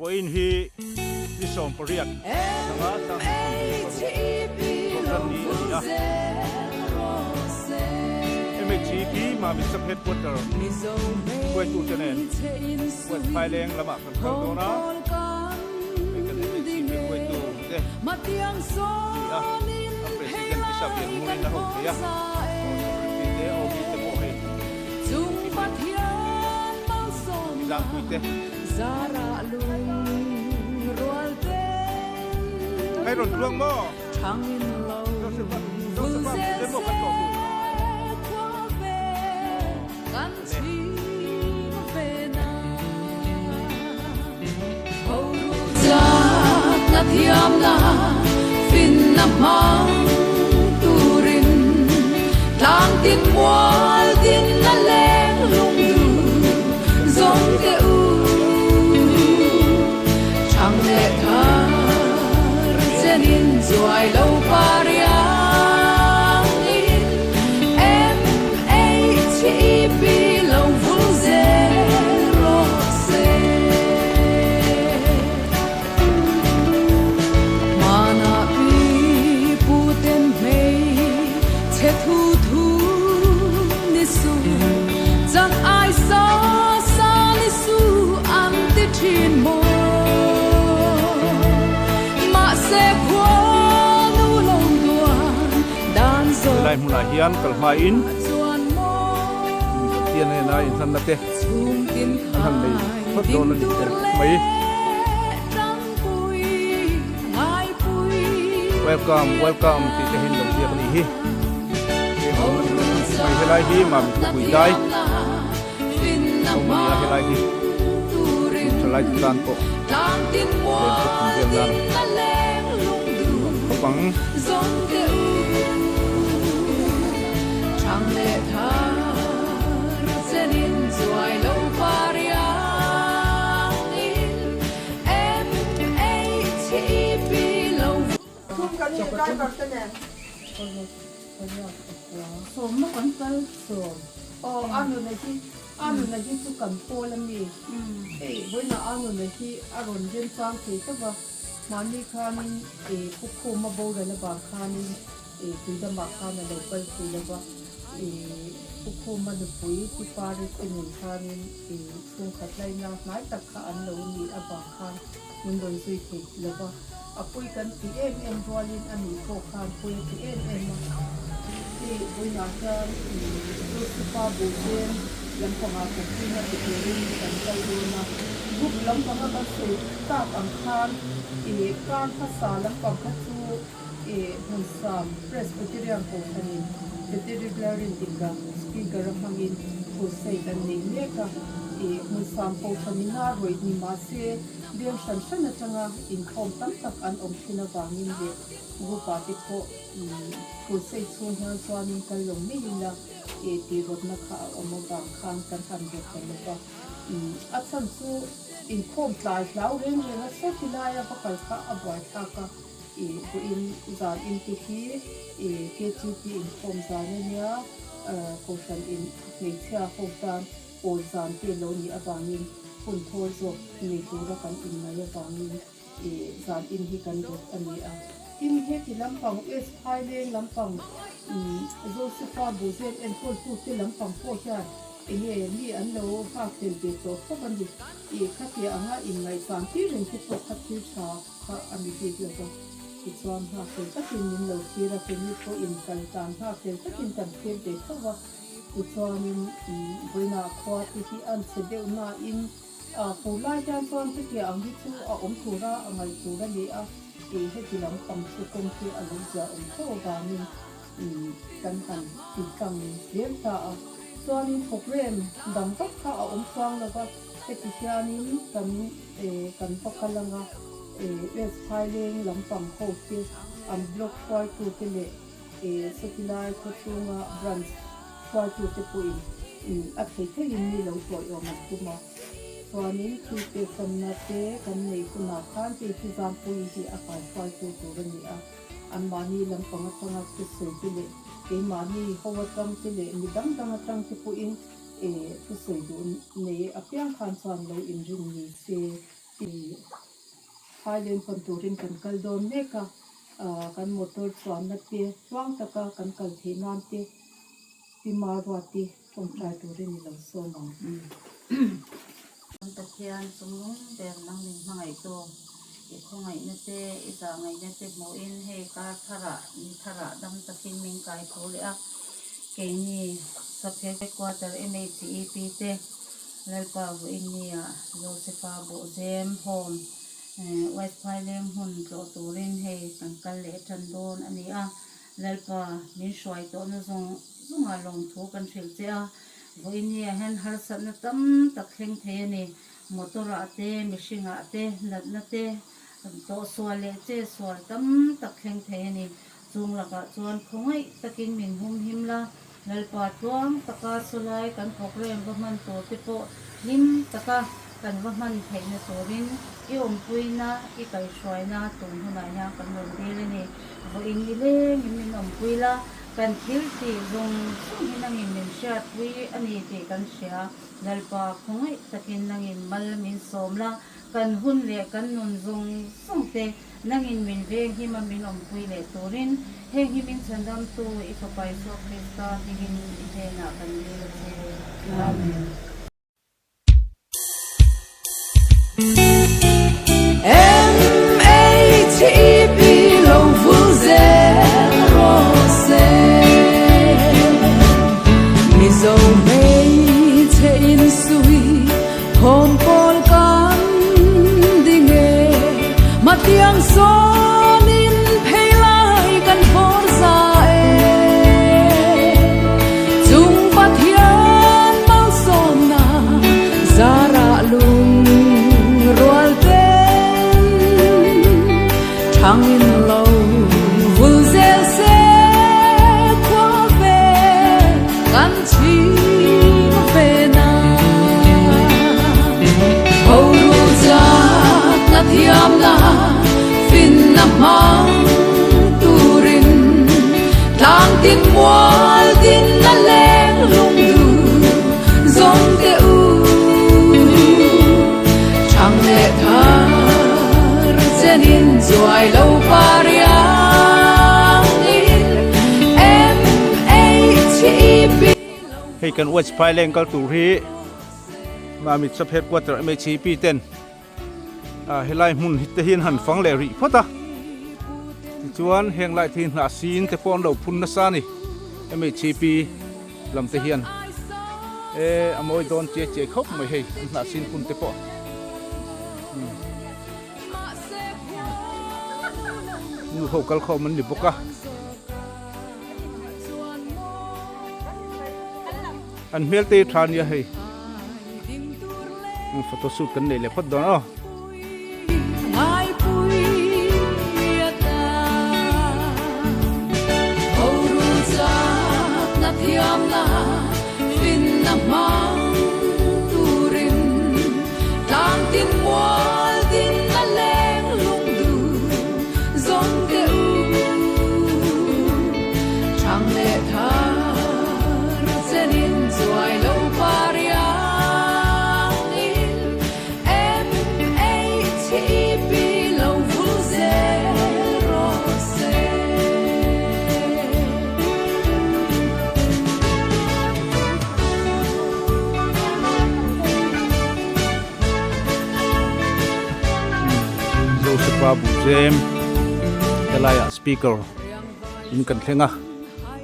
Vawiin hi ni 18 thanga 2026 Kohhran ni a ni a. MHEP Mamit Sub Headquarter hruaitute nen West Phaileng lamah kan kal dawn a, hei kan MHEP hruaitu te ni a, a President te sap lian murin a ho thei a, Secretary te, OB te pawh hei Zangpui te. Hei rawn tluang maw? Joseph-a Joseph-a te maw kan tlawh tur? Helai hmunah hian kal hmain Pathian hnena inhlanna te an han nei phawt dawn a ni tel khawp mai. Welcome welcome tih te hian lo ziak a nih hi. Hei helai hi Mami khawpui dai awm a ni a helai hi thalai te tan pawh len khawp thum vel nan nuam khawp ang. Sawmna kan kal sawm aw a nuna hi a nuna hi chu kan pawl a mi hei vawiinah a nuna hi a rawn remchang thei tawp a mahni khanin ih pu khuma boral avang khanin ih tuidamah khan a lo kal thei lo va ih pu khuma nupui pi parit te nen khanin ih chhungkhat laina hnai tak kha an lo nih avang khan min rawn zui thei lo va, a pui kan ti em em rualin a nih pawh khan pui a ti em em a. Hei vawiinah hian Josepha Buhzem lampangah Katrina ti turin kan kal dawn a, group lampanga kan sawi tak ang khan ih kar hmasa lampang kha chu ih hmunsam Presbyterian Kohhranin Peteri Lalrindika speaker a hmangin crusade an nei mek a, ih hmunsam Kohhranin a rawih ni mahse Bial hran hran atanga inkhawm tam tak an awm thin avangin leh group-ah te pawh crusade chhung hian chuanin kal lo mai ila eh tih rawtna kha a awm avang khan kan han rawt ta lo va. A chhan chu inkhawm tlai hlau reng reng a sawti laia va kal kha a buaithlak a, ih vawiin zan inte hi ih KTP inkhawm zan a nia, Kohhran in hmeichhia ho tan Aw zan te lo nih avangin hun thawl zawk nei tura kan inngai avangin ih zan in hi kan rawt a ni a. Tin, heti lampang West Phaileng lampang Josepha Buzel enkawltute lampang pawh hian enge mi an lo nghak tel ve tawh khawp a ni. Ih khatia anga inngaihsan tir reng te pawh kha thil tha kha a ni bik lo va. Tichuan nghak tel takin min lo thlir a, keini pawhin kal tan nghak tel takin kan thlir ve tho va. Tichuanin vawiinah khua te hi an chhe deuh nain fur lai hian chuan hetiang ang hi chu a awm tura a ngaih tur a ni a, ih heti lam pang chu kawng hi a lo zia awm tho avangin kan han ti tlang zel ta a. Chuanin program dang vak kha a awm chuang lo va, heti hianin kan kan va kal anga West Phaileng lampang ho te an block hruaitute leh Sawtilai khaw chhunga branch hruaitute pawhin a thei theiin mi lo tawiawm an tum a, chuanin thil peksanna te kan neih hunah khan hei hi Zampuii hi a kaihruaitu tur a ni a, anmahni lampang atanga thusawi te leh keimahni ho atang te leh mi dang dang atang te pawhin thusawi duh nei apiang khan chuan lo inrin ni se. Ih Highland pan turin kan kal dawn mek a, kan motor chuanna te tluang taka kan kal theih nan te Pi Maruati tawngtai turin i lo sawm ang. Kan Pathian chungnung ber nang min hmangaihtu, i khawngaihna te, i zahngaihna te hmuhin hei kar tharah, ni tharah dam takin min kai tho leh a, keini Saphe Quarter MHEP te Lalpa Vawiinnia Josepha Buhzem Home West Phaileng hmun tlawh turin hei kan kal leh tan dawn a ni a, Lalpa min hruai tawhna zawng zawngah lawmthu kan hrilh che a, Vawiinnia hian harsatna tam tak thleng thei a ni, motor ah te, mihring ah te, natna te, tawhsual leh chetsual tam tak thleng thei a ni. Chung lakah chuan khawngaih takin min humhim la, Lalpa tluang taka sawlai kan program va hman tur te pawh hlim taka kan va hman theihna turin i awmpuina, i kaihhruaina tun hunah hian kan rawn dil a ni. Vawiin ni lengin min awmpui la, kan thil tih zawng zawng hi nangin min hriatpui a ni tih kan hria. Lalpa khawngaih takin nangin mal min sawm la, kan hun leh kan nun zawng zawng te Nangin min veng him a min awmpui leh turin heng hi min chhandamtu i Fapa Isua Krista hmingin i hnenah kan dil a che. Amen. MHEP lo vul zel rawh se. Mizo hmeichhe insui Khawm pawl kan ding e, Matiang sawnin phei lai kan fawr za e. Chung Pathian malsawmna zarah lung rual ten thangin lo vul zel se khua ve kan chhing ve na. Ho ru zat na thiam la fin na hmang turin tlang tin mual tin na leng lung du zawng te u thang leh thar chenin chuai lo par iang in MHEP Hei kan West Phaileng kal tur hi Mamit Sub Headquarter MHEP ten helai hmun hi te hian han fang leh rih phawt a tichuan heng lai te hi hnah sin te pawh an lo phun nasa a ni MHEP lam te hian e a mawi dawn chiai chiai khawp mai hei an hnah sin phun te pawh nu ho kal khawm an ni bawk a. An hmel te hi tha nia hei. Photo shoot kan nei leh phawt dawn aw. Josepha Buhzem helaiah speaker in kan thleng a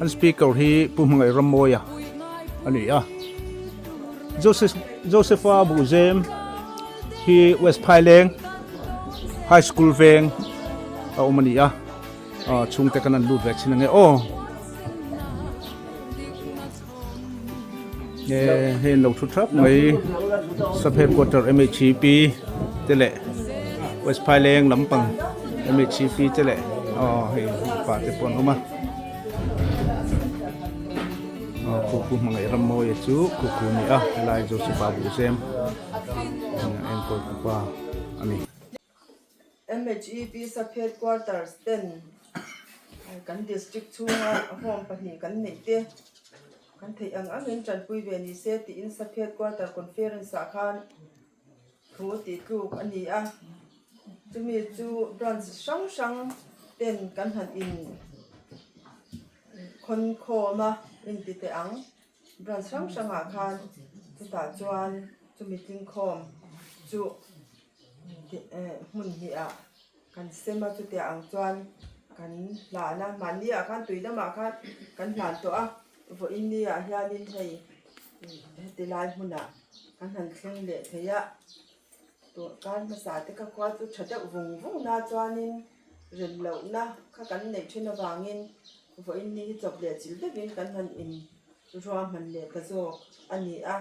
an speaker hi Pu Hmangaih Rammawia a ni a Joseph Josepha Buhzem hi West Phaileng High School veng a awm a ni a chhungte kan an lut ve thin ange aw. Hei an lo thu thap mai sub headquarter MHEP te leh West Phaileng lampang MHEP te leh aw hei mipa te pawh an awm a aw khu khu hmangaih Rammawia chu khu khu a ni a helai Joseph-a Buhzem enkawl tupa a ni. MHEP sub headquarters ten kan district chhunga home pahnih kan neih te kan theih ang angin tanpui ve ni se tiin sub headquarter conference ah khan thu tih tluk a ni a, chumi chu branch hrang hrang ten kan han in khawn khawm a inti teh ang branch hrang hrang ah khan chutah chuan chumi tlingkhawm chu hmun hnih ah kan sem a chutiang ang chuan kan hlan a mahni ah khan tui lamah khan kan hlan tawh a vawiin ni ah hianin hei heti lai hmunah kan han thleng leh thei a tun kar hmasa te kha khua chu tha deuh vung vung na chuanin rem lohna kha kan neih thin avangin vawiin ni hi chawp leh chilh deuhin kan han in ruahman leh ta zawk a ni a.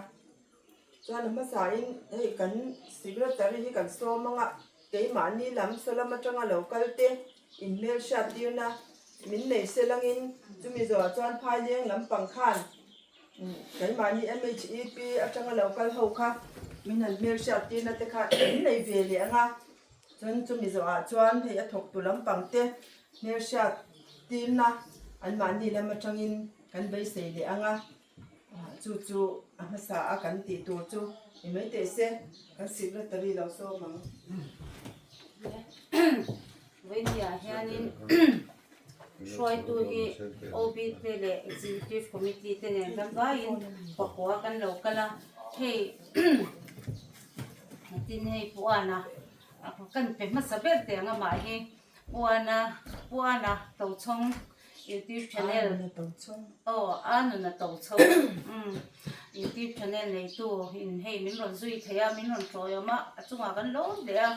Chuan a hmasain hei kan secretary hi kan sawm ang a, keimahni lam saw lam atanga lo kal te inhmel hriat tirna min nei se langin chumi zawhah chuan phaileng lampang khan keimahni MHEP atanga lo kal ho kha min han hmel hriat tirna te kha min nei ve leh ang a, chuan chumi zawhah chuan hei a thawktu lampang te hmel hriat tirna anmahni lam atangin kan beisei leh ang a. Chu chu a hmasa a kan tih tur chu ni mai teh se, kan secretary lo sawm ang. Vawinia hianin hruaitu hi OB te leh Executive Committee te nen ram vaiin pakua kan lo kal a, hei tin hei Puana kan pe hmasa ber teh ang amah hi Puana Puana Tochhawng YouTube channel aw a nuna to chho umm YouTube channel neitu in hei min rawn zui thei a min rawn tawi awm a a chungah kan lo leh a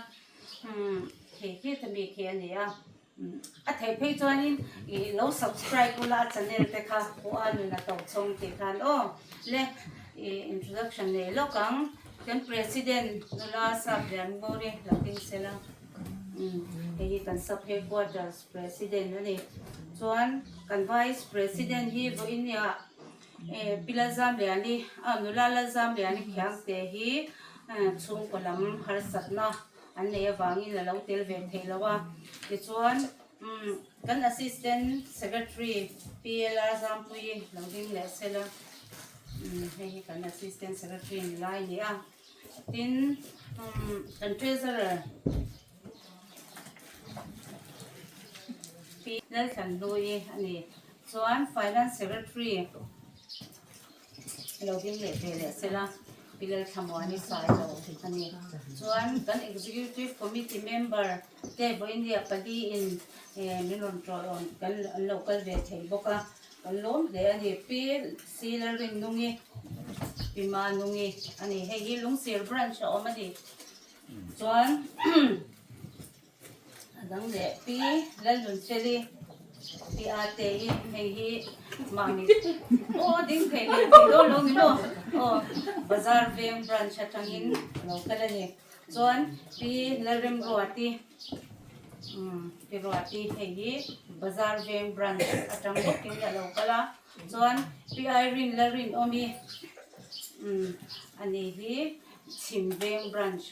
umm thei khi ta mi khi a ni a a theih phei chuanin ih lo subscribe ula a channel te kha pawh a nuna to chhawng tih khan aw le ih introduction nei lawk ang kan president nula sap Liannguri lo ding sela umm hei hi kan sub headquarters President a ni. Chuan kan Vice President hi vawinia eh Pi Lalzamliani ah nula Lalzamliani Khiangte hi chhungkaw lam harsatna an nei avangin a lo tel ve thei lo a. Tichuan umm kan Assistant Secretary Pi Lalzampuii lo ding leh sela umm hei hi kan Assistant Secretary ni lai a ni a. Tin umm kan Treasurer. Pi Lalthlanhlui a ni. Chuan Finance Secretary lo ding leh ve leh sela, Pi Lalthlamuani Sailo a ni. Chuan kan Executive Committee member te vawiindia pali in min rawn ṭawih kan an lo kal ve thei bawk a, kan lawm hle a ni. Pi C Lalrinnungi, Pi Manungi a ni. Hei hi Lungsir Branch a awm a ni. Chuan a dang leh Pi Lalnunfeli Pi Ate hi hei hi mahni aw ding thei leh thei dawn lo ni maw aw Bazar Veng branch atangin a lo kal a ni. Chuan Pi Lalremruati umm Pi Ruati hei hi Bazar Veng branch atang bawkin a lo kal a. Chuan Pi Irene Lalrinawmi umm ani hi Chhimveng Branch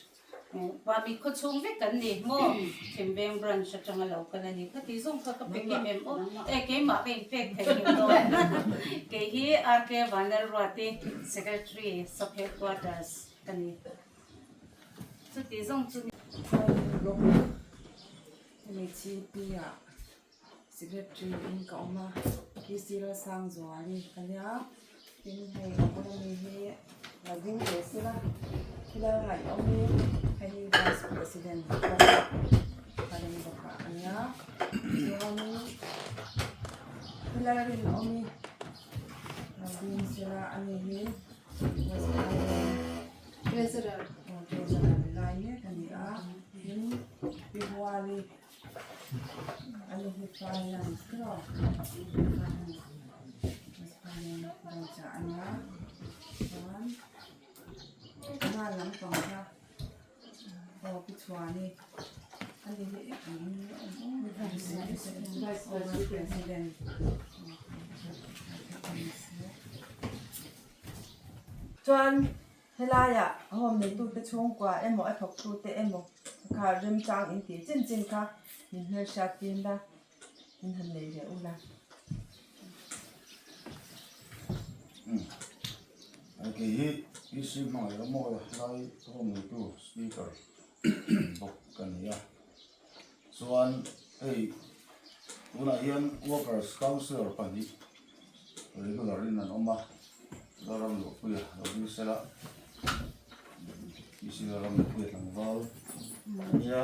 Vami khaw chhung vek kan ni maw Chhimveng Branch atanga lo kal a ni ka tih zawng kha ka pe kim em aw e keimah ka inpek thei em dawn kei hi RK Vanlalruati Secretary Sub Headquarters ka ni chuti zawng chu ni. Hmeichhe pi-ah Secretary in ka awm a, PC Lalsangzuali ka nia, tin hei ka bula mi hi lo ding ve sela thil a ngaihawm i hei hi Vice President ka reng bawk a ania chuanin thil a rinawm i lo ding sela ani hi Vice President Treasurer Treasurer ni lai mek a ni a, tin Pi Huali. Ani hi finance tawk finance branch ah ania chuan hma lampang kha aw pi chhuani ani hi vice president chuan Helaiah home neitute chhungkua emaw a thawktute emaw kha remchang in tih chin chin kha min hmelhriat tir la, min han nei leh ula. Kei hi PC hmangaih rawh maw lai home neitu speaker bawk ka ni a. Chuan hei tunah hian workers councillor pahnih regular in an awm a, Zoram Luhpuia lo ding sela PC Zoram Luhpuia tlangval a nia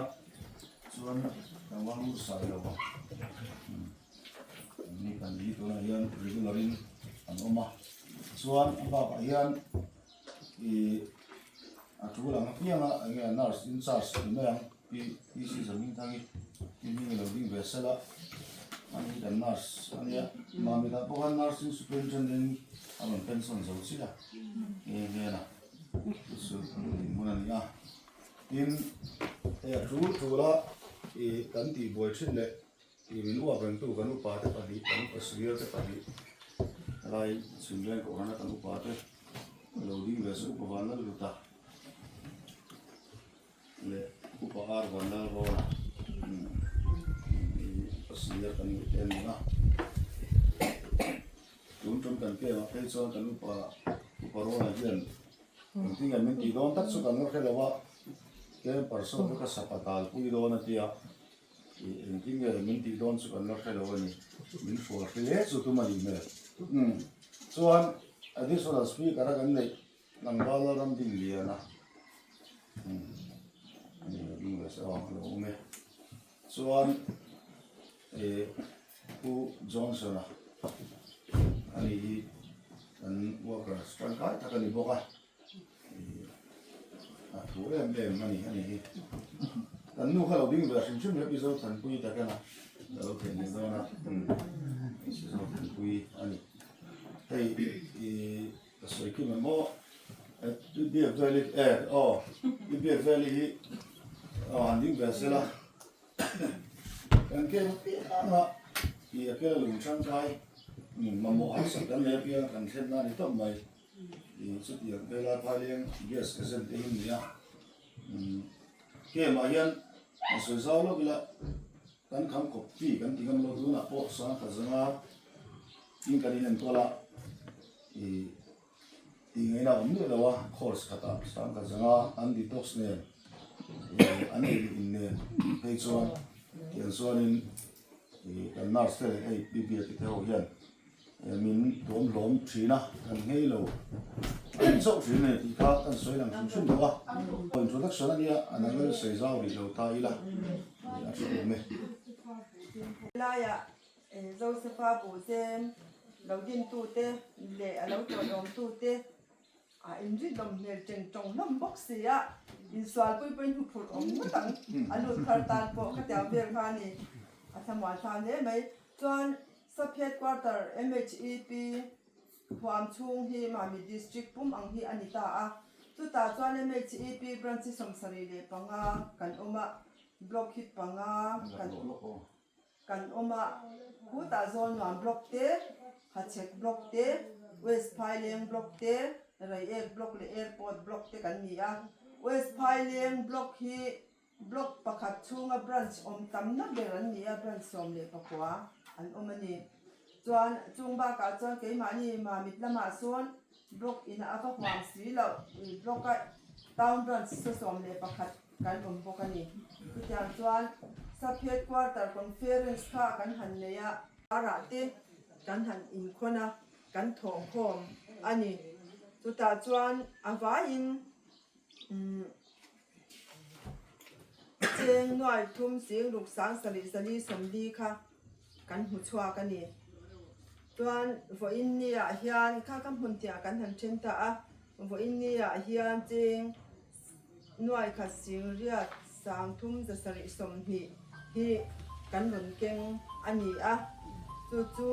chuan tlangval ngur sai lo a. Ni kan hi tunah hian regular in an awm a chuan a bakah hian ih a tul ang apianga eng nge nurse in charge ti mai ang pi PC Zamingthangi i hming ilo ding ve sela ani kan nurse ania Mamita pawh khan nursing superintendent a rawn pension zo chiah a nghe nghe na chu dinhmun a ni a tin hei a tul tul a ih kan tihbuai thin leh. Tih min uap rengtu kan upa te pahnih, kan upa senior te pahnih helai chhimleng kohhrana kan upa te a lo ding ve se upa Vanlal Luta leh upa Ar Vanlal Rawna upa senior kan nih te a ni a. Tun tum kan kemah phei chuan kan upa upa Rawna hian engtin nge min tih dawn tak chu kan la hre lo a, camper sawn chu ka sapa talpui dawn a tia. Engtin nge min tih dawn chu kan la hre lo a ni. Min hrual hre hle chu tum a nih hmel. Umm. Chuan additional speaker a kan neih tlangval Lalram Dingliana. Umm. Ani lo ding ve se aw a lo awm e. Chuan eh Pu Johnson-a ani hi kan workers tangkai tak a ni bawk a. A thu em em a ni a ni hi. Kan nu kha lo ding ve hrim hrim hlep i Zothanpui ta kena ka lo theih leh dawn a. Zothanpui a ni. Hei i ka sawi kim em aw. I biak vel hi e aw i biak vel hi aw han ding ve sela. Kan kem apiang a i a kela lung tangkai mamawh harsat kan nei apiang kan thlen na a ni tawp mai. Ih chutiang helai phaileng gas agent te hi an ni a camp ah hian a sawi zau lawk ila kan kham khawp chi kan ti ngam lo tunah pawh sangkhat zanga in kan inenkawl a ih tih ngaihna a awm miah lo a course khatah sangkhat zanga an detox nen ih an ei leh in nen phei chuan tiang chuanin ih kan nurse te leh hei bbp te ho hian. Min tuam hlawm thin a, kan nghei lo. An chauh thin a ni tih kha kan sawi lang hrim hrim bawk a. Introduction a nia, a dang lal sawi zau rih lo ta ila a tha awm e. Helaiah Josepha Buhzem lo dintute leh a lo tawlawmtute A inrinawm hmel teng tawng hlawm bawk si a, insualpui pawhin huphurh awm ngawt ang. A lut thar tan pawh khatiang vel kha a ni. A thlamuan thlang hle mai. Chuan Sub Headquarter MHEP huam chhung hi Mami District pum ang hi a ni ta a. Chutah chuan MHEP branch hi 75 kan awm a, block hi panga kan Kan awm a, khutah Zawlnuam Block te, Hachhek Block te, West Phaileng Block te, Reiek Block leh Airport Block te kan ni a. West Phaileng Block hi Block pakhat chhunga branch awm tamna ber an ni a, branch 19 an awm a ni. Chuan chung bakah chuan keimahni Mamit lamah sawn Block ina a va huam si loh, Block a Town Branch saw 11 kan awm bawk a ni. Chutiang chuan Sub Headquarter Conference kha kan han nei a, arah te kan han inkhawn a, kan thawhkhawm a ni. Chutah chuan a vaiin umm cheng nuai thum sing ruk sang sarih zali sawmli kha kan hmu chhuak a ni. Chuan vawiin niah hian kha ka hmun tiah kan han then ta a, vawiin niah hian cheng Nuai khat sing riat 30 720 hi kan rawn keng a ni a, chu chu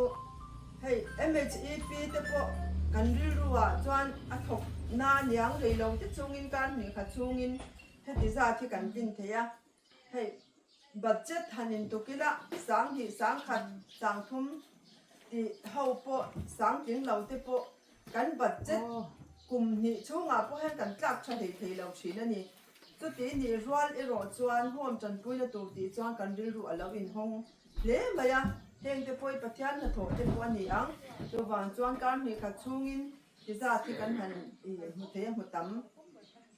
hei MHEP te pawh kan rilru ah chuan a thawk na niang rei lo te chungin kar hnih khat chungin heti zat hi kan tlin thei a, hei budget han intuk ila 2 1 30 tih ho pawh sang tling lo te pawh Kan budget kum hnih chhungah pawh hian kan tlak tha hlei thei lo thin a ni. Chuti nih rual erawh chuan home tanpuina tur tih chuan kan rilru a lo inhawng hle mai a, hengte pawh hi Pathian hnathawh te pawh a ni ang. Chuvang chuan kar hnih khat chhungin. Ti zat hi kan han hmu thei a hmu tam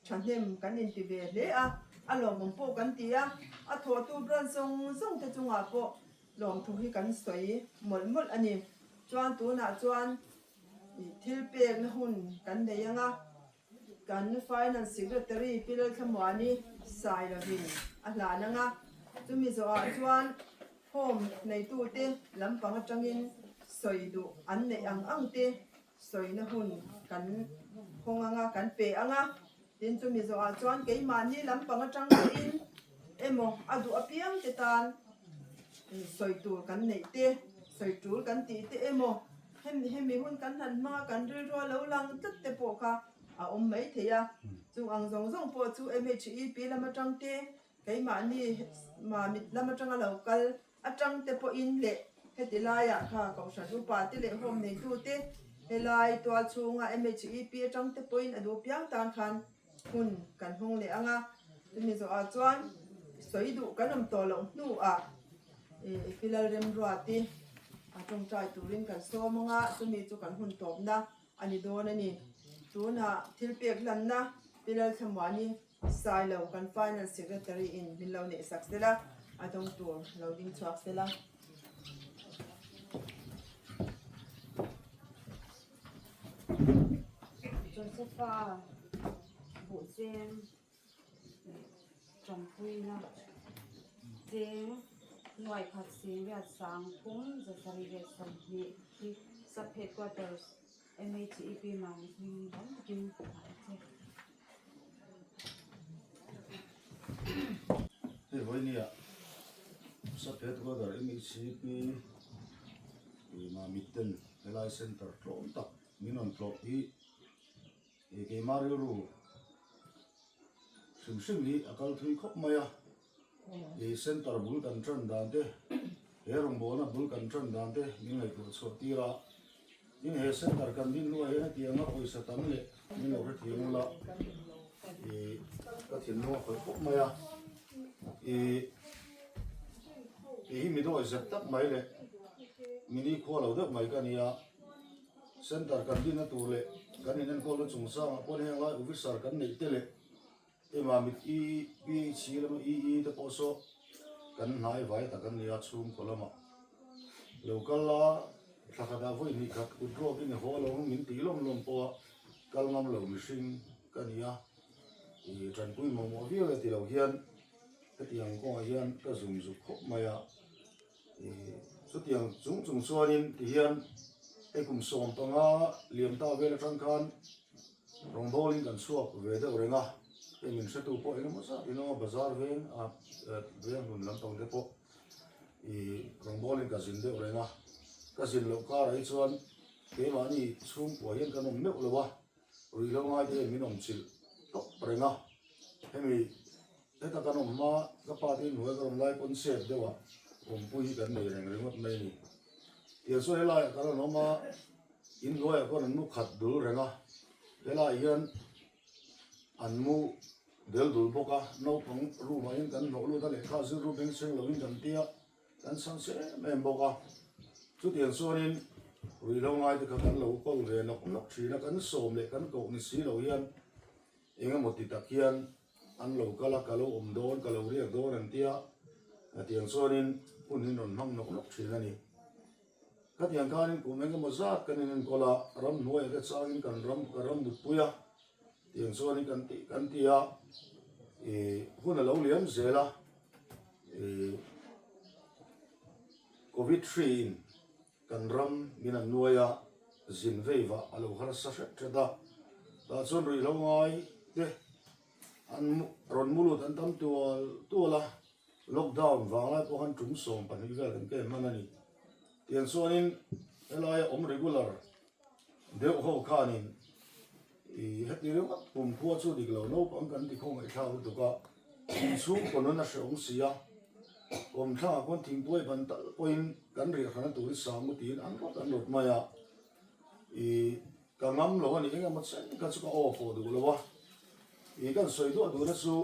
thahnem kan inti ve hle a, a lawmawm pawh kan ti a, a thawhtu branch zawng zawng te chungah pawh lawmthu hi kan sawi mawlh mawlh a ni. Chuan tunah chuan thil pekna hun kan nei ang a, kan Finance Secretary Pi Lalthlamuani sai lovin a hlan ang a, chumi zawhah chuan Home neitute lampang atangin sawi duh an neih ang ang te sawina hun kan hawng ang a, kan pe ang a. Tin, chumi zawhah chuan keimahni lampang atang pawhin emaw a duh apiang te tan sawi tur kan neih te, sawi tul kan tih te emaw hemi hemi hun kan han hmang a, kan rilru a lo lang tlat te pawh kha a awm mai thei a. Chung ang zawng zawng pawh chu MHEP lam atang te Keimahni Mamit lam atanga lo kal atang te pawhin leh heti laiah kha Kohhran upa te leh home neitu te helai tual chhunga MHEP atang te pawhin a duh piang tan khan hun kan hawng leh ang a. Chumi zawhah chuan sawi duh kan awm tawh loh hnuah Pi Lalremruati a tawngtai turin kan sawm ang a, chumi chu kan hun tawpna a ni dawn a ni. Tunah thil pek hlanna Pi Lalthlamuani Sailo kan Finance Secretary in min lo neih sak sela, a dawng tur lo ding chhuak sela. Josepha buhcheng tanpuina cheng nuai khat singriat sang phum 720 hi Sub Headquarters MHEP Mami hming tam takin a che. Hei vawinia Sub Headquarter MHCP Mamit ten helai center tlawm tak min rawn tlawh hi keimah rilru hrim hrim hi a kal thui khawp mai a, center bul kan tan dan te he rawngbawlna bul kan tan dan te min ngaihtuah chhuah tir a. Tin he center kan din hnuah hian hetianga pawisa tam leh min lo hrethiam ula ih ka thinlung a khawih khawp mai a ih kei hi mi dawi zet tak mai leh mini khua lo deuh mai ka ni a center kan dinna tur leh kan in enkawlna chungchangah pawh heng lai officer kan neih te leh ema mit i PHC lama EE te pawh saw kan hnai vai tak an ni a chhungkaw lamah lo kal a thla khatah vawi hnih khat kut ruak in i haw lo ang min tih lawm lawm pawh a kal ngam lo mihring ka ni a ih tanpui mawhmawh viau e ti lo hian hetiang kawngah hian ka zum zuk khawp mai a ih chutiang chung chung chuanin tihian hei kum 15 liam ta vel atang khan Rawngbawlin kan chhuak ve deuh reng a, hei min hretu pawh eng emaw zat in awm a, bazar veng a veng hlun lampang te pawh ih rawngbawlin ka zin deuh reng a, ka zin loh karah hi chuan keimahni chhungkua hian kan awm meuh lo a, ruihhlo ngai te hian min awm chilh tawp reng a, hemi heta kan awm hma ka pa te inhnuai ka rawn lai pawn chep deuh a awmpui hi kan nei reng ringawt mai a ni. Tiang chuan helaiah kan rawn awm a. In hnuaiah khuan an mu khat dul reng a, helaiah hian an mu del dul bawk a, naupang room ah hian kan hnawh lut a lehkha zir ru beng chheng lovin kan tia kan chhang che em em bawk a, chutiang chuanin ruihhlo ngai te kha kan lo kawl ve nawk nawk thin a, kan sawm leh kan koh ni si lo hian eng emaw ti tak hian an lo kal a, ka lo awm dawn, ka lo riak dawn an tia, tiang chuanin hun hi an rawn hmang nawk nawk thin a ni. Khatiang khanin kum eng emaw zat kan inenkawl a, ramhnuaiah te changin kan ram ka ram mutpui a, tiang chuanin kan tih kan ti a, ih hun a lo liam zel a, ih Covid hri in kan ram min an nuai a, zin vei vah a lo harsa hret hret a, tah chuan ruihhlo ngai te an rawn mu lut an tam tual tual a. Lockdown vanglai pawh khan tum 12 vel kan ken hman a ni. Tiang chuanin helaia awm regular deuh ho khanin ih heti ringawt kum khua chu dik lo naupang kan ti khawngaihthlak lutuk a, inchhung pawn a hrehawm si a, kawmthlangah khawn thingpuai ban tal pawhin kan riahhrana turin sangu tiin an rawt an rawt mai a, ih ka ngam lo a ni engemaw chen kha chu ka aw pawh duh lo a, ih kan sawi duah duhna chu.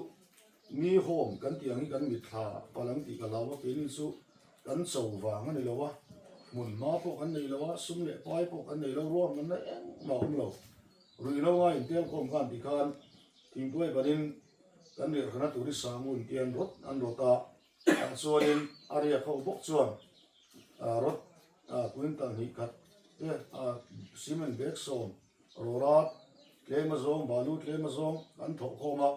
Mi home kan tih ang hi kan mitthla palh ang tih ka hlau a, keini chu kan cho vang a ni lo a, hmun hma pawh kan nei lo a, sum leh pai pawh kan nei lo, ruahmanna engmah a awm lo. Ruihhlo ngai intelkhawm khan tikhan thingtuai banin kan riahhrana tur hi sangun tih an rawt an rawt a, tah chuanin a riak ho bawk chuan rawt quintal hnih khat te cement bag sawm rawra tlem azawng balu tlem azawng an thawh khawm a.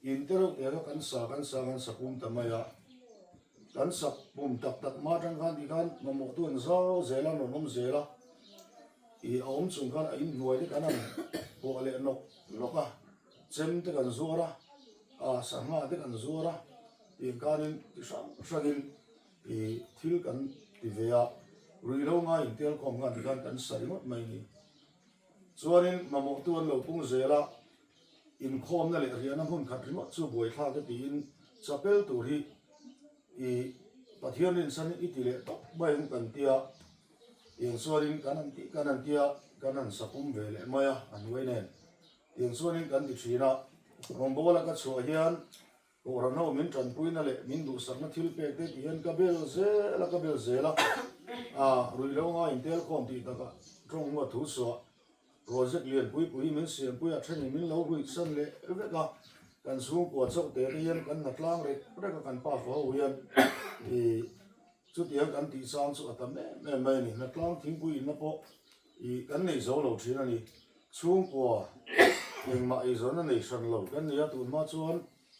In te reuh te kha kan sa kan sa kan sa pum ta mai a, kan sak pum tak tak hma atang khan ti khan mamawh tu an zau zel a, an rawn awm zel a, ih a awm chung khan a inhnuai te kan han pawh leh nawk nawk a, chem te kan zuar a, ah sangha te kan zuar a, tiang khanin ti hrang hrangin ih thil kan ti ve a, ruihhlo ngai intelkhawm khan ti khan kan sa ringawt mai a ni. Chuanin mamawh tu an lo pung zel a. Inkhawmna leh riahna hmun khat ringawt chu buaithlak e tiin chapel tur hi i Pathian rinchhan i ti leh tawp mai ang kan tia, tiang chuanin kan han tih kan han tia kan han sapum ve leh mai a, a hnuai nen tiang chuanin kan ti thin a, rawngbawla ka chhuah hian Kohhran ho min tanpuina leh min duhsakna thil pek te tih hian ka bel zel a, ka bel zel a, a ruihhlo nga intelkhawm tih takah tawng hua thu suah project lian pui pui min siampui a thenin min lo ruihsan leh vek a, kan chhungkua chauh te te hian kan hna tlang rek rek a kan pa fa ho hian ih chutiang kan tih chang chu a tam em em mai a ni, hna tlang thingpui inna pawh ih kan nei zo lo thin a ni. Chhungkua engmah eizawn a nei hran lo kan ni a, tun hma chuan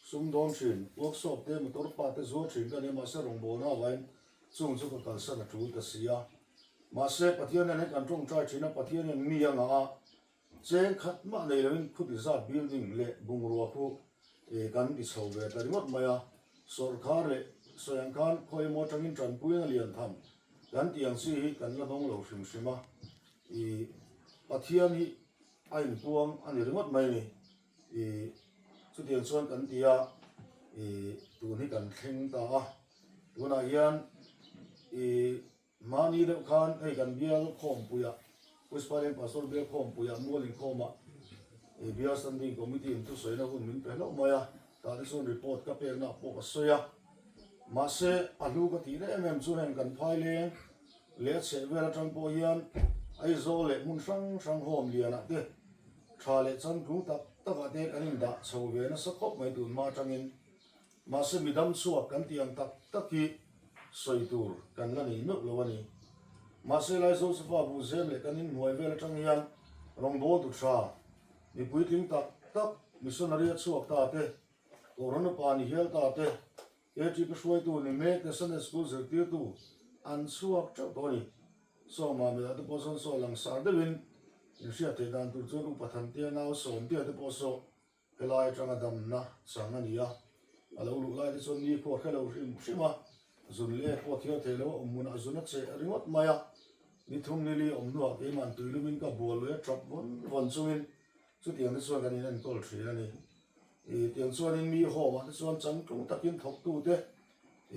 sum dawn thin, workshop te motor pa te zuar thin ka ni a, mahse rawngbawlna avangin chung chu ka kalsan a tul ta si a. Mahse Pathian hian hei kan tawngtai thin a, Pathian hian mi a ngah a, cheng khat mah nei loin khuti zat building leh bungrua khu kan ti chho ve ta ringawt mai a, sawrkhar leh sawi ang khan khawi emaw atangin tanpuina lian tham kan tih ang chi hi kan la hnawng lo hrim hrim a. I Pathian hi a inpuang a ni ringawt mai a ni. I chutiang chuan kan ti a, i tun hi kan thleng ta a. Tunah hian i mahni deuh khan hei kan bial khawmpuiah, Pushpaleng Pastor bial khawmpuiah mual inkhawmah i bial standing committee in thusawiina hun min pe hlauh mai a. Tah te chuan report ka pekna pawh ka sawi a. Mahse a hlu ka tih em em chu heng kan phaileng Leh a chheh vel atang pawh hian Aizawl leh hmun hrang hrang home lianah te tha leh changtlung tak takah te kan indah chho ve nasa khawp mai tun hma atangin. Mahse midam chhuak kan tih ang tak tak hi sawi tur kan la nei meuh lo a ni. Mahse lai Josefa buhzem leh kan inhnuai vel atang hian rawngbawltu tha mi puitling tak tak missionary a chhuak ta te, Kohhran upa ni hial ta te, KTP hruaitu ni mek te Sunday School zirtirtu an chhuak teuh tawh a ni. Sawma milah te pawh sawn saw langsar deuhin inhriat theih dan tur chuan Upa Thantea nau Sawmtea te pawh saw helai atanga damna chang a ni a. A lo luh lai te chuan ni khuar hre lo hrim hrim a, zun leh ek pawh thiar thei lo a awm hmunah zun a cheh ringawt mai a. Ni thum ni li awm hnuah keimah tuilumin ka bual lui a tap vawn vawn chungin chutiang te chuan kan inenkawl thin a ni. Ih tiang chuanin mi home ah te chuan changtlung takin thawktute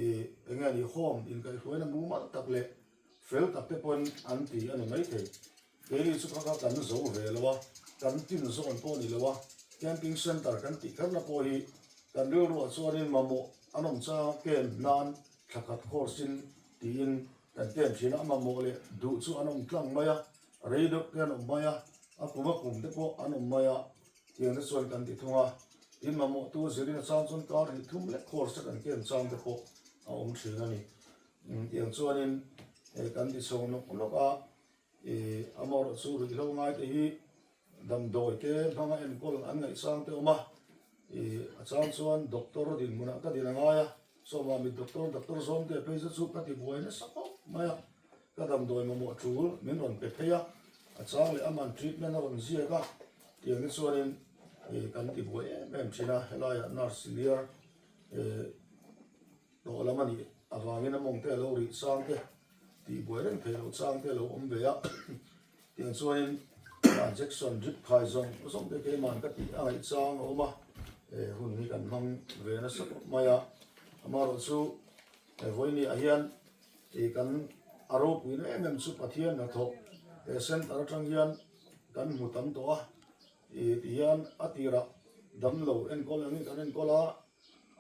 ih eng nge ni home inkaihhruaina mumal tak leh fel tak te pawhin an ti a ni maithei. Keini chu kha kha kan zo ve lo a, kan tin zawn pawh ni lo a, camping centre kan tih kherna pawh hi kan rilruah chuanin mamawh an awm changa camp nan thla khat course in tiin kan camp thin a, a mamawh leh duh chu an awm tlang mai a, rei deuh te an awm mai a, a kum a kum te pawh an awm mai a. Tiang te chuan kan ti thung a, tin mamawhtu zirin a chang chuan kar hnih thum lek course te kan ken chang te pawh a awm thin a ni. Tiang chuanin kan ti chho nawk nawk a, ih amaherawh chu ruihhlo ngai te hi damdawi te hmanga enkawl an ngaih chang te awm a, ih a chang chuan doctor dinhmunah ka din a ngai a, sawma mit doctor doctor zawm te phei chu chu ka ti buai nasa khawp mai a. Ka damdawi mamawh tul min rawn pe phei a, a chang leh aman treatment a rawn ziak a, tiang te chuanin ih kan ti buai em em thin a, helaiah nurse senior ih tawh lam a nih avangin a mawng te a lo rih chang te tih buai reng theih loh chang te a lo awm ve a, tiang chuanin injection drip khai zawng zawng te keiman ka tih a ngaih chang a awm a, hun hi kan hmang ve nasa khawp mai a, amaherawhchu vawiin ah hian. Ih kan a ropuina em em chu Pathian hnathawh he center atang hian kan hmu tam tawh a, ih ti hian a tirah damlo enkawl angin kan enkawl a,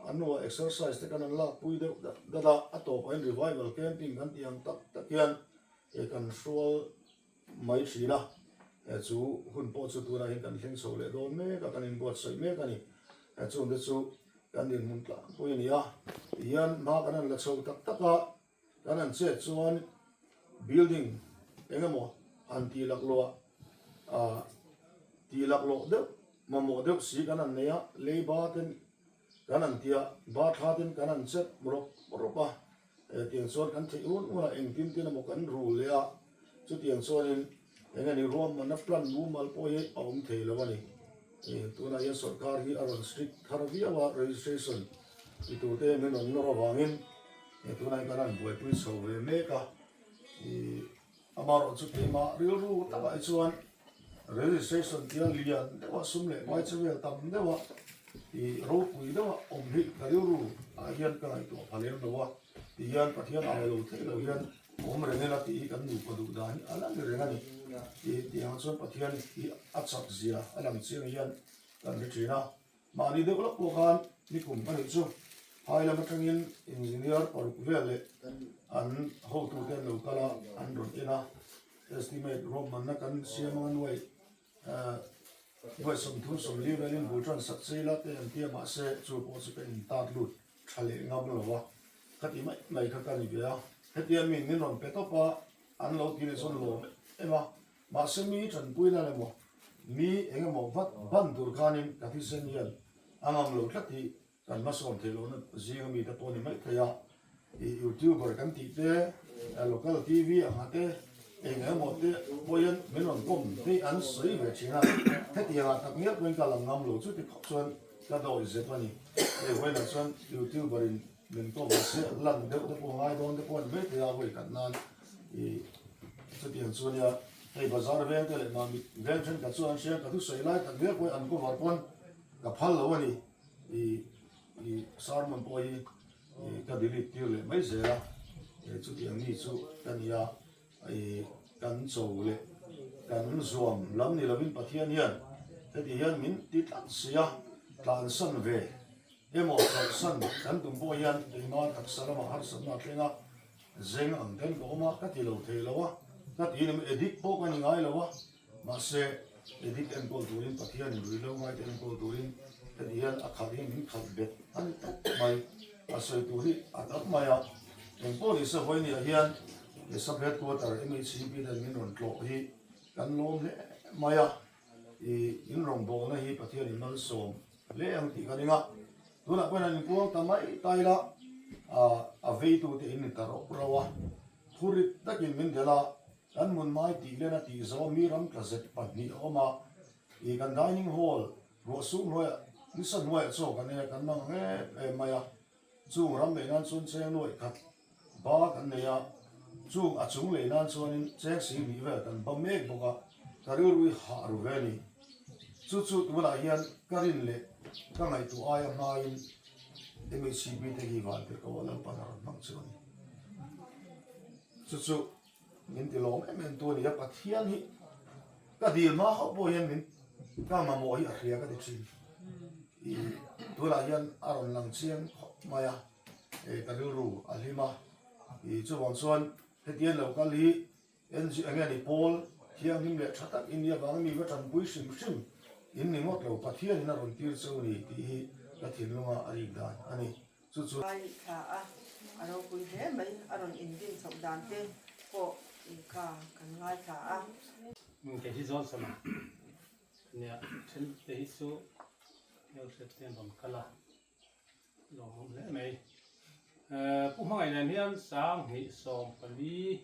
a hnuah exercise te kan han lakpui deuh dat dat a, a tawpah hian revival camping kan tih ang tak tak hian ih kan hrual mai thin a. Chu hun pawh chu tunah hian kan thleng chho leh dawn mek a, kan inbuatsaih mek a ni. Chungte chu kan dinhmun tlangpui a ni a, tihian hma kan han la chho tak tak a, kan han chet chuan building eng emaw han tih laklawh ah tih laklawh deuh mamawh deuh si kan han nei a, leiba ten kan han ti a, ba thla ten kan han chep rawp rawp a, tiang chuan kan theih hun hunah engtin tin emaw kan rul leh a, chutiang chuanin eng nge ni ruahmanna plan mumal pawh hi a awm thei lo a ni. Tunah hian sorkar hi a rawn strict thar viau a, registration ti turte min rawn nawr avangin tunah hian kan han buaipui chho ve mek a, Amaherawhchu keimah rilru takah hi chuan registration tia lian deuha sum leh pai che vel tam deuha ih ropui deuha awm hi ka rilru ah hian ka ngaihtuah pha lem lo a ti hian Pathian au lo theih lo hian awm reng ila tih hi kan nupa duh dan hi a la ni reng a ni. Tih tiang chuan Pathian hi a chak zia a lang chiang hian kan hre thin a. Mahni deuh lawk pawh khan nikum a nih chu phai lam atangin engineer paruk vel leh an hotute an lo kal a, an rawn en a, estimate ruahmanna kan siam anga nuai nuai 30 40 velin bul tan sak chei la te an ti a, mahse chu pawh chu ka intat lut tha leh ngam lo a, khati mai mai kha ka ni ve a, hetia mi min rawn pe tawp a, an lo ti leh chuan lawm em a. Mahse mi tanpui nan emaw, mi eng emaw vat ban tur khanin ka thisen hian a ngam lo tlat hi kan hmasawn theih lohna zinga mite pawh ni mai thei a. I youtuber kan tih te, local TV anga te, eng emaw te pawh hian min rawn kawm te an sawi ve thin a. Hetiangah tak ngial pawhin ka lang ngam lo chuti khawp chuan ka dawi zep a ni. Hei vawiinah chuan youtuber in min kawm a se lan deuh te pawh ngai dawn te pawh a ni mai thei a vawikhat nan i Chutiang chu ania, hei bazar veng te leh mahni veng thenkhat chuan an hria, ka thusawi lai tak viau pawhin an cover pawn ka phal lo a ni. I i sermon pawh hi i ka delete tir leh mai zel a, chutiang mi chu ka ni a, i kan cho leh kan zuam lam ni lovin Pathian hian heti hian min ti tlat si a, tlansan ve emaw chawlhsan kan tum pawh hian keimah taksa lamah harsatna a thleng a, Zeng ang ten ka awm a, ka ti lo thei lo a, ka ti in edit pawh ka ni ngai lo a, mahse edit enkawl turin Pathian in ruihhlo ngaite enkawl turin heti hian a khalh hi min khalh bet a ni tawp mai, a sawi tur hi a tam mai a, engpawh ni se vawinia hian he sub headquarter MHCP ten min rawn tlawh hi kan lawm hle mai a, i in rawngbawlna hi Pathian in malsawm hle ang tih ka ring a. Tunah pawhin an inkuang ta mai ta ila, a veitute in ni ta rauh rauh a, thurit takin min delh a, kan hmun mai tih len a tih zo a mi ram tla zet pahnih a awm a, ih kan dining hall ruah sum hnuaiah nisa hnuaiah chaw kan ei a, kan mang ang em em mai a, chung ram lei nan chuan cheng nuaih khat ba kan nei a, chung a chung lei nan chuanin cheng si hnih vel kan ba mek bawk a, ka rilru i hah ru ve a ni. Chu chu tunah hian ka rin leh ka ngaihtuah aia hmain MHCP te hi van tirh ko a Lalpan a rawn hmang chu a ni. Chu chu min ti lawm em em tu a ni a, Pathian hi ka dil hma hauh pawh hian min ka mamawh hi a hria ka ti thin. I tunah hian a rawn lang chiang khawp mai a. Ka rilru a hlim a, ih chuvang chuan hetiang lo kal hi NG eng nge ni Paul thianghlim leh tha tak in nia vangin mi va tanpui hrim hrim in ni ngawt lo, Pathian in a rawn tir cheu ni tih hi ka thinlunga a rik dan a ni. Chu chu. Ai thla a, a ropui hle mai, a rawn indin chhoh dan te pawh kha kan ngaithla a. Kei hi Johnson a nia, then te hi chu hmelhriat te an rawn kal a. Lawmawm hle mai. Pu Hmangaih nen hian 2014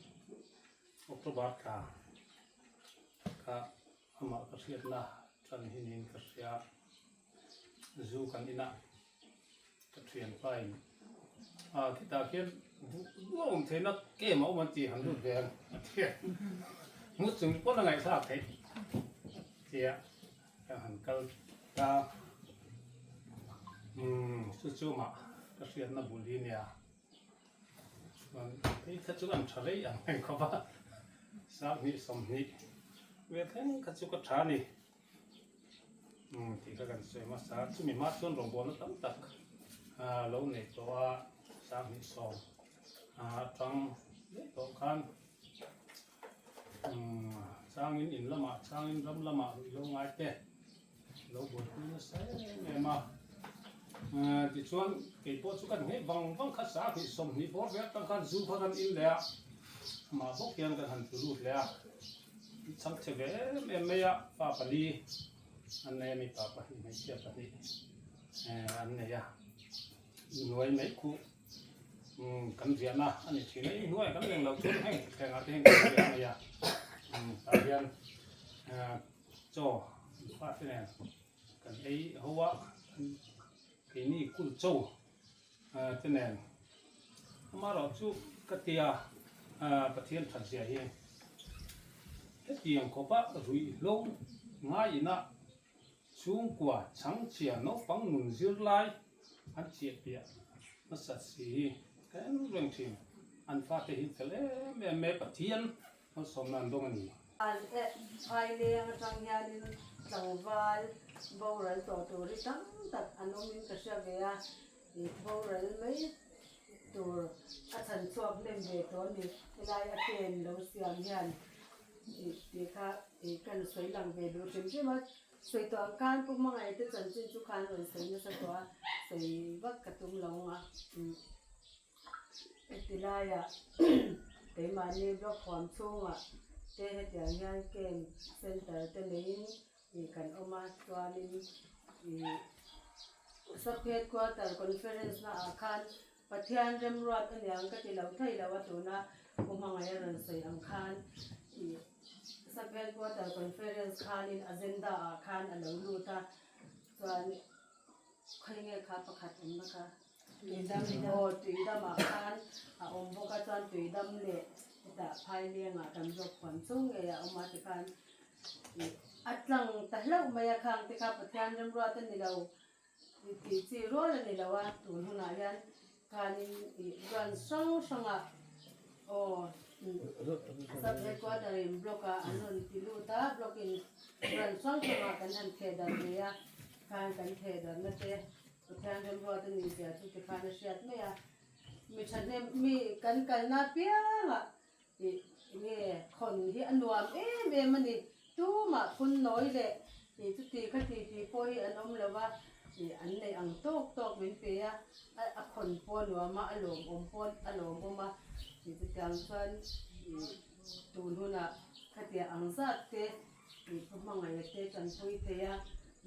October thla kha amah ka hriatna tan hi niin ka hria. Zu kan inah ka thianpa in khitah khian duh duh a awm theihna game a awm an tih han lut ve ang a ti a. Mut chung pawn a ngaihthlak theih a ti a. Ka han kal ta umm chu chu mah ka hriatna bul hi nia chuan hei kha chu an tha rei ang reng khawp a 20 20 vel thleng kha chu ka tha a ni umm tih kha kan sawi hmasa a chumi hma chuan rawngbawlna tam tak lo nei tawh a 20 sawm atang daih tawh khan umm. Changin in lamah changin ram lamah ruih lo ngai te lo buaipui nasa em em a. Tichuan keipawh chu kan ngheh vang vang kha 20 20 bawr vel tang khan zu kha kan in leh a, amah bawk hian kan han tlu lut leh a, chhang chhe ve em em mai a, fa pali an nei a, mipa pahnih hmeichhia pahnih an nei a, hnuai mai khuh kan riahna a ni thin a, inhnuaiah kan leng loh chuan heng thlengah te hian kan riah mai a, tah hian chaw fate nen kan ei ho a, keini kul chaw te nen amaherawh chu ka tia Pathian that zia hi hetiang khawpa ruihhlo ngaiin a chhungkua chhangchhia naupang nun zirlai an chiah piah hmasa si hi ka en reng thin an fate hi fel em em mai Pathian Malsawmna an dawng a ni. Phaileng atang hianin tlangval boral tawh tur hi tam tak an awmin ka hria ve a, ih boral mai tur a chhan chhuak hnem ve tawh a ni. Helai a pen lo siam hian ih tih kha ih kan sawi lang ve duh hrim hrim a, sawi tawh ang khan Pu Hmangaih te chanchin chu khan rawn sawi nasa tawh a, sawi vak ka tum lo ang a. Heti laiah keimahni block huam chhungah te hetiang hian camp center te neiin ih kan awm a chuanin ih sub headquarter conference na ah khan Pathian remruat aniang ka ti lo thei lo a tuna Pu Hmangaih a rawn sawi ang khan ih sub headquarter conference khanin agenda ah khan a lo lut a chuan khawnge kha pakhat awmna kha. Tuidam aw tuidamah khan a awm bawk a chuan tuidam leh hetah phailengah kan block huam chung ngei a awm a tikhan ih a tlang ta hlauh mai a khang te kha Pathian remruat a ni lo tih chi rual a ni lo a tun hunah hian khanin ih branch hrang hrangah aw sub headquarter in block ah an rawn ti lut a block in branch hrang hrangah kan han theh darh ve a khan kan theh darhna te. Pathian remruat a nih zia chu tikhan a hriat mai a, mi thahnem mi kan kalna apiangah ih nge khawn hi a nuam em em a ni. Tumah phun nawi leh ih chuti kha ti tih pawh hi an awm lo va, ih an neih ang tawk tawk min pe a, a khawn pawh a nuam a, a lawmawm pawh a lawmawm a, ih chutiang chuan ih tun hunah khatiang ang zat te Ih pu hmangaih te tanpui thei a,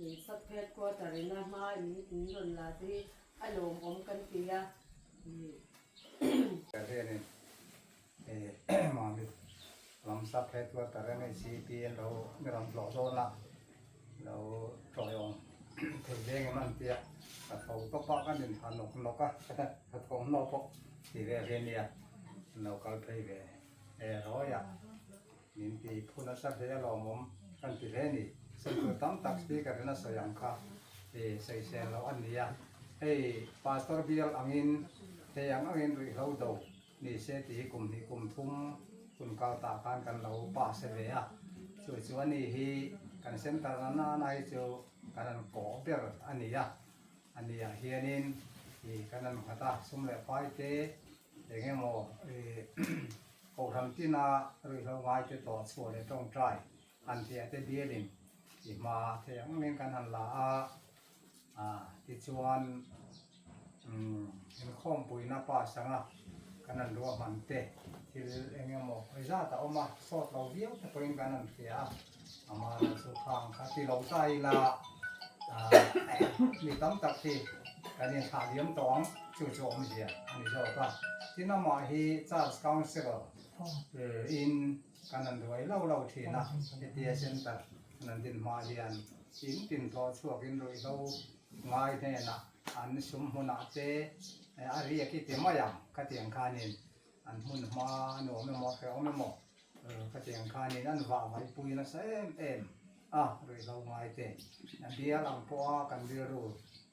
ih sub headquarter ina hma in in rawn la te hi a lawmawm kan ti a, ih. Hianin ih Mamit lam sub headquarter NHCP an lo mi rawn tlawh dawn a, lo ṭawihawm thei veng em an tia, ka tho tawp a kan inha nawk nawk a, ka thawmhnaw pawh ti vel hi a nia, an lo kal phei ve e rawi a. Min ti phu nasa hle a lawmawm kan ti hle a ni. Sawi tam tak speaker in a sawi ang kha i sawisel loh a ni a. Hei pastor bial angin thei ang angin ruihhlo do ni se tih hi kum hnih kum thum hun kal tah khan kan lo pass ve a. Chu chu a ni hi kan center na nana hi chu kan han kawh ber a ni a. A ni ah hianin i kan han nghat a sum leh pai te Eng emaw kohhran tina ruihhlo ngaite tawh chhuah leh tawngtai han tih te bialin i hma thei ang angin kan han la a, tichuan inkhawmpuina pass anga kan han ruahman te thil eng emaw zat a awm a, sawt lo viau te pawhin kan han hria a, amah chu khang kha ti lo ta ila mi tam tak hi kan inthlah liam tawh ang. Chu chu awmzia a ni zawk a, tin amah hi Church Council in kan han ruai lo lo thin a, hetia Centre an han din hma hian in tin tlawh chhuakin ruihhlo ngai hnenah an sum hmunah te a riak i ti mai ang khatiang khanin an hmun hma nuam emaw hrehawm emaw Khatiang khanin an vah vaipui nasa em em a, ruihhlo ngai te, a bial ang pawha kan rilru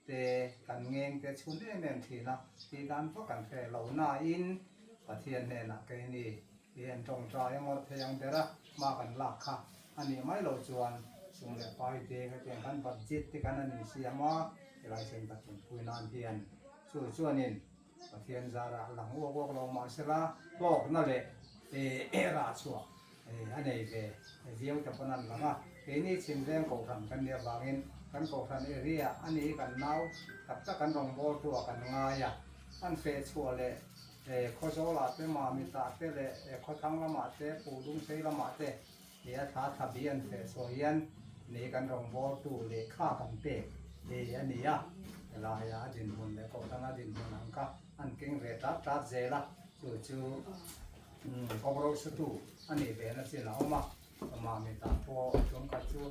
te kan ngeng te chhun em em thin a, tih dan vak kan hre lo nain Pathian hnenah keini hi an tawngtai a ngawrh thei ang ber a, hma kan lak kha a nih mai loh chuan sum leh pai te khatiang khan budget te kan han insiam a, helai center ṭanpui nan hian chu chuanin Pathian zarah lang uak uak lo mahsela hlawkna leh rah chhuah A nei ve viau te pawn an lang a, keini Chhimveng Kohhran kan nih avangin kan Kohhran area a ni hi kan nau tak tak kan rawngbawltu ah kan ngai a, an feh chhuah leh Khawzawlah te Mamitah te leh Khawthlang lamah te Puhdungsei lamah te he a thla thla bi an feh chhuah hian ni kan rawngbawltu lehkha kan pek a ni a, helaia a dinhmun leh Kohhran a dinhmun ang kha an keng ve tat tat zel a, chu chu. Kawngro sutu a nih ve na chin a awm a, Mamita pawh tum khat chu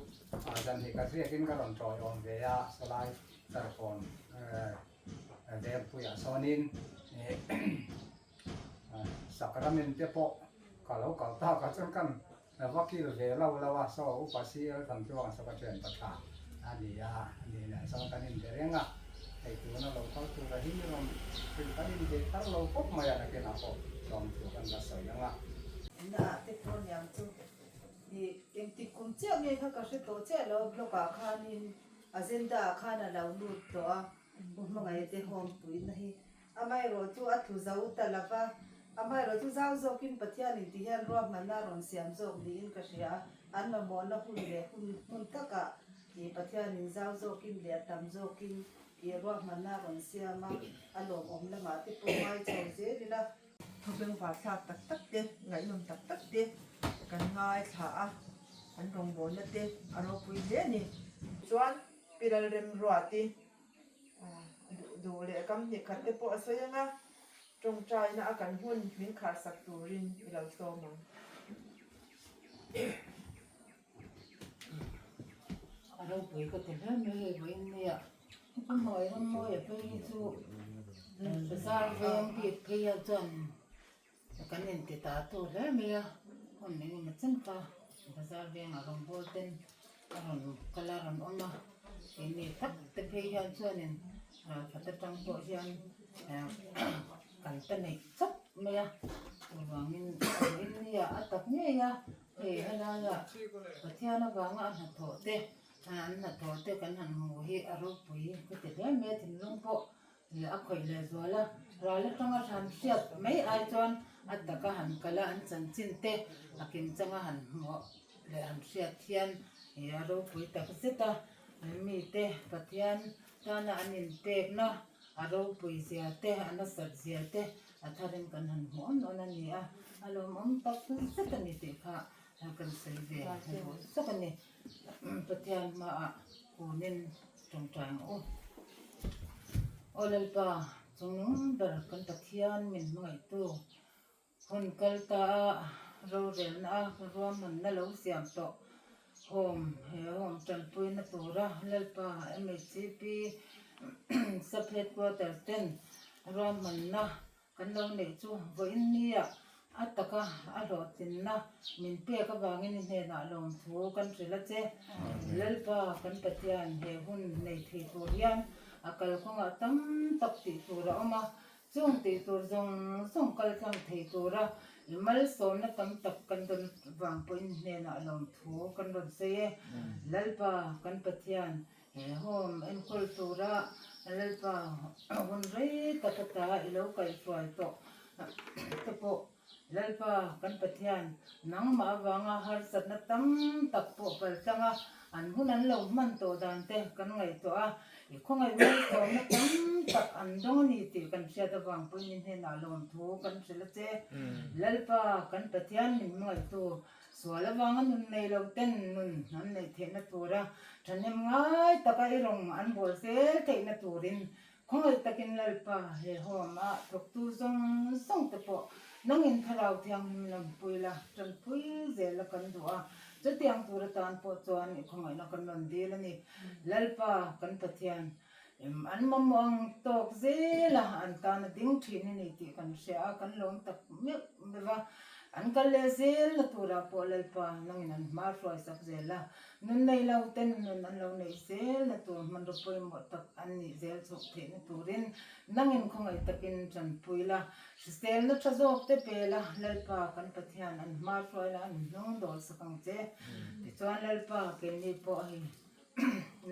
zan hi ka ziakin ka rawn tawiawm ve a, sawlai charkawn vengpuiah sawnin sakramen te pawh ka lo kal tak a chuan kan va kil ve lo lo a, saw upa CL Thantluanga saw ka thian patha a ni a, a ni nen chuan kan inbe reng a, hei tuna lo kal tura hi mi rawn hrilh kan inbe thar lo khawp mai a, nakinah pawh tlawmthu kan la sawi ang a. Naah te pawh niang chu i engtik kum chiah nge kha ka hre tawh chiah lo, blog ah khanin agenda ah khan a lo lut tawh a, Pu Hmangaih te home puihna hi Amaherawh chu a tlu zo ta lo va, amaherawh chu zau zawkin Pathianin ti hian ruahmanna a rawn siam zawk niin ka hria a, an mamawhna hun leh hun hmun takah ih Pathianin zau zawkin leh a tam zawkin ih ruahmanna a rawn siam a, a lawmawm lamah te pawh ngai chho zel ila. Thawveng varthlak tak tak te, ngaihnawm tak tak te kan ngaithla a, an rawngbawlna te a ropui hle a ni. Chuan Pi Lalremruati Duh leh kam hnih khat te pawh a sawi ang a, tawngtaina a kan hun min kharsak turin i lo sawm ang. A ropui ka ti hle mai hei vawiin nia a hnuai ram mawi a phei hi chu bazar veng bik phei ah chuan kan inti ta tu hle mai a hun eng emaw chen kha bazar vengah rawngbâwl ten a rawn kal a rawn awm a keini tak te phei hian chuanin ralkhat atang pawh hian kan ta neih chawp mai a chuvangin vawiin a tak ngei a hei helaia Pathian avanga a hnathawh te an hnathawh te kan han hmuh hi a ropui ka ti hle mai a thinlung pawh. Leh a khawih leh zual a, ral atanga hran hriat mai ai chuan a taka han kal a, an chanchin te a kimchanga han hmuh leh han hriat hian ih a ropui tak zet a, mite Pathian tana an inpekna a ropui zia te a nasat zia te a tharin kan han hmuh awn awn a ni a, a lawmawm tak zet a ni tih kha kan sawi ve duh zawk a ni. Pathian hmaah kunin tawngtai ang u. Aw Lalpa, chungnung ber kan Pathian min hmangaihtu, hun kal ta a rorelna a ruahmanna lo siam tawh home he home tanpuina tura Lalpa MHCP Sub Headquarters ten ruahmanna Kan lo neih chu vawiin nia a taka a hlawhtlinna min pek avangin i hnenah lawmthu kan hrilh a che. Lalpa kan Pathian he hun nei thei tur hian a kalkawngah tam tak tih tur a awm a, chung tih tur zawng zawng kal tlang thei tura i malsawmna tam tak kan dawn vang pawhin i hnenah lawmthu kan rawn sawi e. Lalpa kan Pathian He home enkawl tura Lalpa hun rei tak ata i lo kaihhruai tawh te pawh Lalpa kan Pathian nangmah avanga harsatna tam tak pawh paltlang a, an hun an lo hman tawh dan te kan ngaihtuah a, i khawngaih malsawmna tam tak an dawng a ni tih kan hriat avang pawhin i hnenah lawmthu kan hrilh a che. Lalpa kan Pathian min hmangaihtu Sual avanga nun nei lo ten nun an neih theihna tura thahnem ngai taka i rawn an bawl zel theihna turin khawngaih takin Lalpa he home ah thawktu zawng zawng te pawh nangin Thlarau Thianghlim lampui la tanpui zel a kan duh a, chutiang tur atan pawh chuan i khawngaihna kan rawn dil a ni. Lalpa kan Pathian an mamawh ang tawk zel a, an tan a ding thin a ni tih kan hria a, kan lawm tak meuh meuh a, an kal leh zel na turah pawh Lalpa nangin an hma hruai sak zel a, nun nei lo ten nun an lo neih zel na tur hmanraw pawimawh tak an nih zel chhuak theihna turin nangin khawngaih takin tanpui la, hriselna tha zawk te pe la, Lalpa kan Pathian an hma hruai la an hnung dawl sak ang che, tichuan Lalpa keini pawh hei.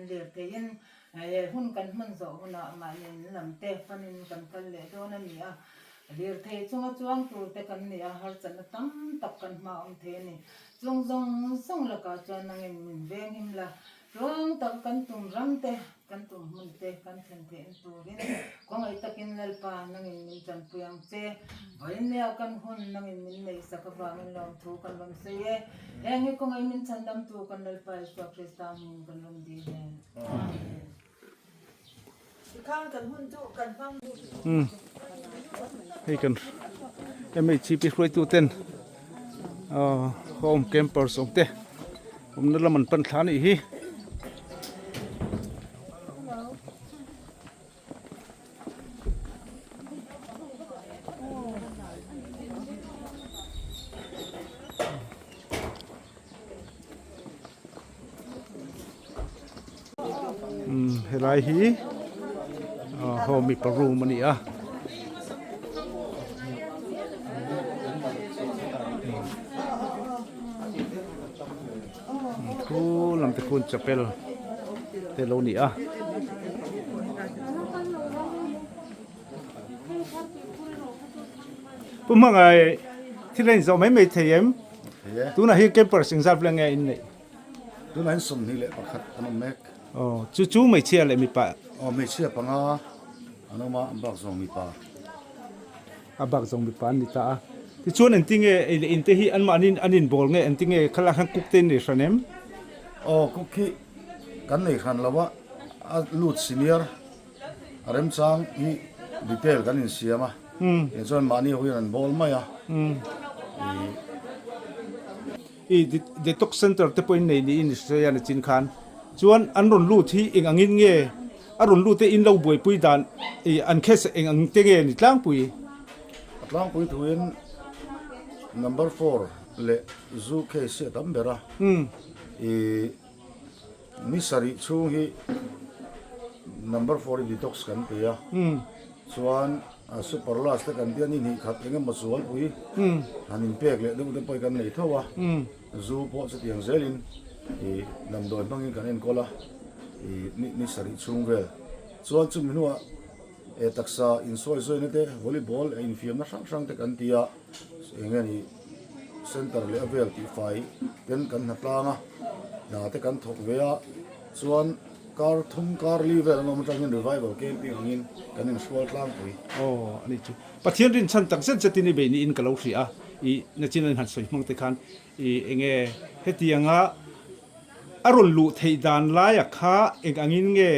Lirtheiin he hun kan hman zawh hunah mahni in lam te fanin kan kal leh dawn a ni a. Lirthei chunga chuang tur te kan ni a, harsatna tam tak kan hma awm thei a ni. Chung zawng zawng lakah chuan nangin min venghim la, tluang taka kan tum ram te, kan tum hmun te kan thlen theihna turin khawngaih takin Lalpa nangin min tanpui ang che. Vawiinleh ah kan hun nangin min neihsak avangin lawmthu kan rawn sawi e. Heng hi khawngaih min chhandamtu kan Lalpa Isua Krista hmingin kan rawn dil e. Amen. Umm hei kan MHP hruaitu ten ahh home campers awm te awmna lam an pan thla a nih hi. Umm helai hi home mipa room a ni a. Thu lam te khuan chapel te lo ni a. Pu hmangai thil a inzawh mai mai thei em? Tunah hian campers engzat vel nge in neih? Tunah hian 21 an awm mek. Aw, chu chu hmeichhia leh mipa? Aw, hmeichhia panga an awm a, an bak zawng mipa. A bak zawng mipa an ni ta a. Tichuan engtinge ei leh in te hi anmahni an inbawl nge engtinge khalai khan cook te in nei hran em? Aw, cook hi kan nei hran lo a, a lut senior A remchang hi detail kan insiam a, tiang chuan mahni ho hian an bawl mai a. I detox center te pawhin nei niin i hre a nichin khan chuan an rawn lut hi eng angin nge a rawn lut te in lo buaipui dan i an case eng ang te nge ni tlangpui? A tlangpui thuin number four leh zu case hi a tam ber a, i Ni sarih chhung hi number four hi detox kan pe a, chuan super last te kan tia ni hnih khat eng emaw sualpui han inpek leh deuh te pawh hi kan nei tho a, zu pawh chutiang zelin ih damdawi hmangin kan enkawl a, ih ni sarih chhung vel chuan chumi hnuah eh taksa insawi zawina te volleyball eh infiamna hrang hrang te kan ti a, eng nge ni center leh a vel tihfai ten kan hna tlang a hna te kan thawk ve a chuan kar thum kar li vel an awm atang hian revival camping angin kan inhrual tlangpui. Aw a ni chu Pathian rinchhan tak zet zetin i bei niin ka lo hria a i nachin an han sawi hmang te khan i enge hetianga A rawn luh theih dan laia kha eng angin nge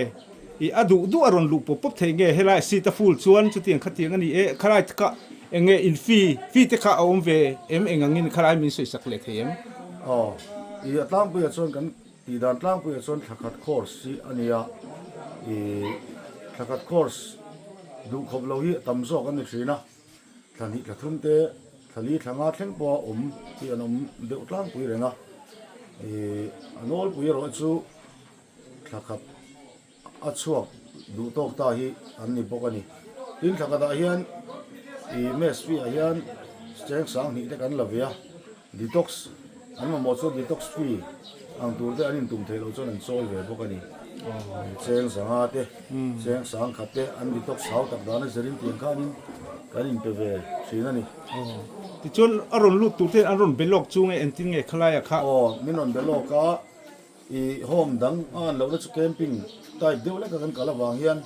i a duh duh a rawn luh pawp pawp theih nge helai seat a full chuan chutiang khatiang a ni e khalai te kha eng nge in fee fee te kha a awm ve em eng angin khalai min sawi sak leh thei em? Aw i a tlangpuiah chuan kan tih dan tlangpuiah chuan thla khat course hi a ni a i thla khat course duh khawp lo hi a tam zawk a ni thin a. Thla hnih thla thum te thla li thla nga thleng pawha awm hi an awm deuh tlangpui reng a, ih a nawlpui erawh chu thla khat a chhuak duh tawk ta hi an ni bawk a ni. Tin thla khatah hian ih mess fee ah hian cheng sanghnih te kan la ve a. Detox an mamawh chuan detox fee ang tur te an intum theih loh chuan an chawi ve bawk a ni. Cheng zanga te, cheng sangkhat te an detox hau tak dan a zirin tiang khanin kan inpe ve thin a ni. Tichuan a rawn lut tur te an rawn be lawk chu nge engtin nge khalai ah kha? Aw, min rawn be lawk a, i home dang a an lohna chu camping type deuh leka kan kal avang hian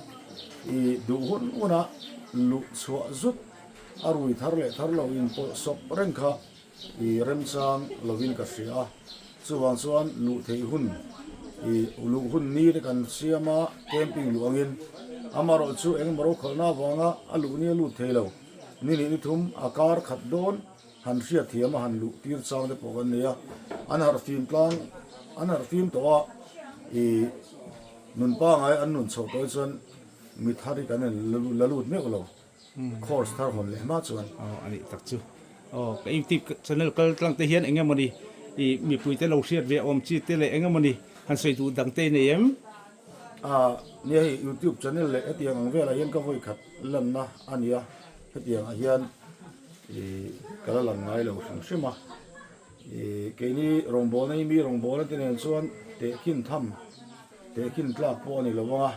i duh hun huna luh chhuah zut a rui thar leh thar lo inpawlh sawp reng kha I remchang lovin ka hria a, chuvang chuan luh theih hun i luh hun ni te kan siam a, camping luh angin amaherawh chu engemaw rokhalhna avanga a luh ni a lut thei lo, ni hnih ni thum a kar khat dawn han hriat thiam a han luh tir chang te pawh kan nei a, an harh fim tlang an harh fim tawh a, i nun pangai an nun chhoh tawh hi chuan mi thar hi kan la lut meuh lo. Course thar hawn leh hma chuan. Aw a nih tak chu. Aw ka YouTube channel kal tlang te hian eng emawni i mipui te lo hriat ve awm chi te leh eng emawni han sawi duh dang te i nei em? A nia hei YouTube channel leh hetiang ang velah hian ka vawi khat lanna a ni a, hetiang ah hian i ka la lang ngai lo hrim hrim a. I keini rawngbawlna hi mi rawngbawlna te nen chuan tehkhin tham tehkhin tlak pawh a ni lo ang a,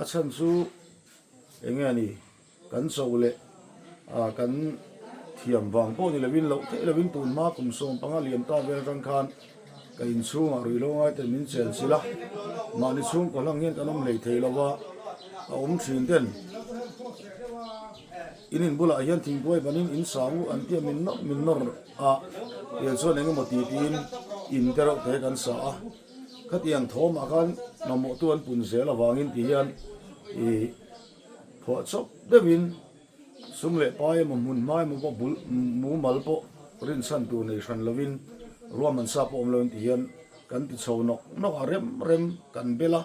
a chhan chu Enge a ni? Kan cho leh Kan thiam vang pawh ni lovin loh theih lovin tun hma kum 15 liam ta vel atang khan ka inchhungah ruihhlo ngai ten min chen chilh a, mahni chhungkaw hlang hian kan awm hlei thei lo va, a awm thin ten in in bulah hian thingkuai banin in sang u an tia min nawr min nawr a, tiang chuan eng emaw ti tiin in te reuh te kan sa a, khatiang thawmah khan mamawhtu an pun zel avangin ti hian ih phuah chawp deuhin. Sum leh pai emaw hmun hma emaw pawh bul mumal pawh rinchhan tur nei hran lovin ruahman sa pawh awm lovin ti hian kan ti chho nawk nawk a, rem rem kan bel a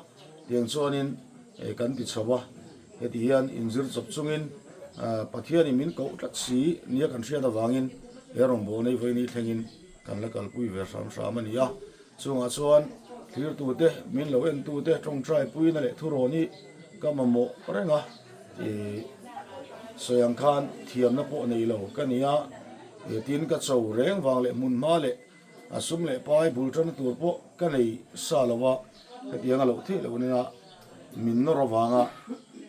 tiang chuanin kan ti chho a, heti hian inzir chawp chungin Pathianin min koh tlat si nia kan hriat avangin he rawngbawlna hi vawiin hi thlengin kan la kalpui ve hram hram a ni a, chungah chuan thlirtute min lo entute tawngtai puina leh thurawn hi ka mamawh reng a. Ih sawi ang khan thiamna pawh nei lo ka ni a, ih tin ka cho reng vang leh hmun hma leh a sum leh pai bul tana tur pawh ka nei sa lo a, hetiang a loh theih loh nena min nawr avanga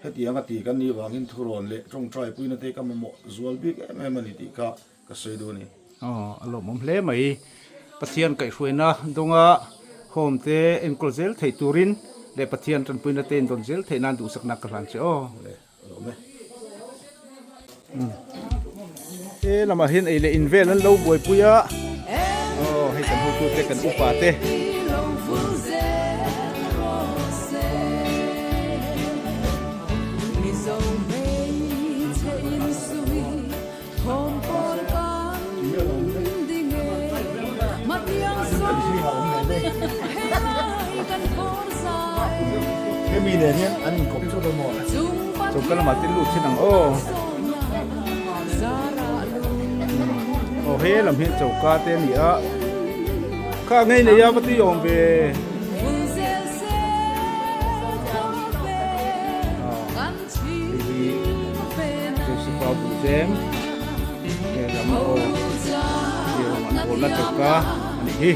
hetiang a ti kan nih vangin thurawn leh tawngtai puina te ka mamawh zual bik em em a ni tih kha Ka sawi duh a ni. Aw, a lawmawm hle mai. Pathian kaihhruaina dawnga home te enkawl zel theih turin leh Pathian tanpuina te indawn zel theih nan duhsakna ka hlan che aw. Le, a lawm e. He lamah hian ei leh in vel an lo buaipui a, aw hei kan hotute kan upa te. Hemi nen hian an inkawp chawt a maw? Choka lamah te lut thin ang aw. Aw he lam hian choka te a ni a. Kha ngei nei a va tui awm ve. Hei hi Josepha Buhzem he lam aw he rawng an bawlna choka a nih hi.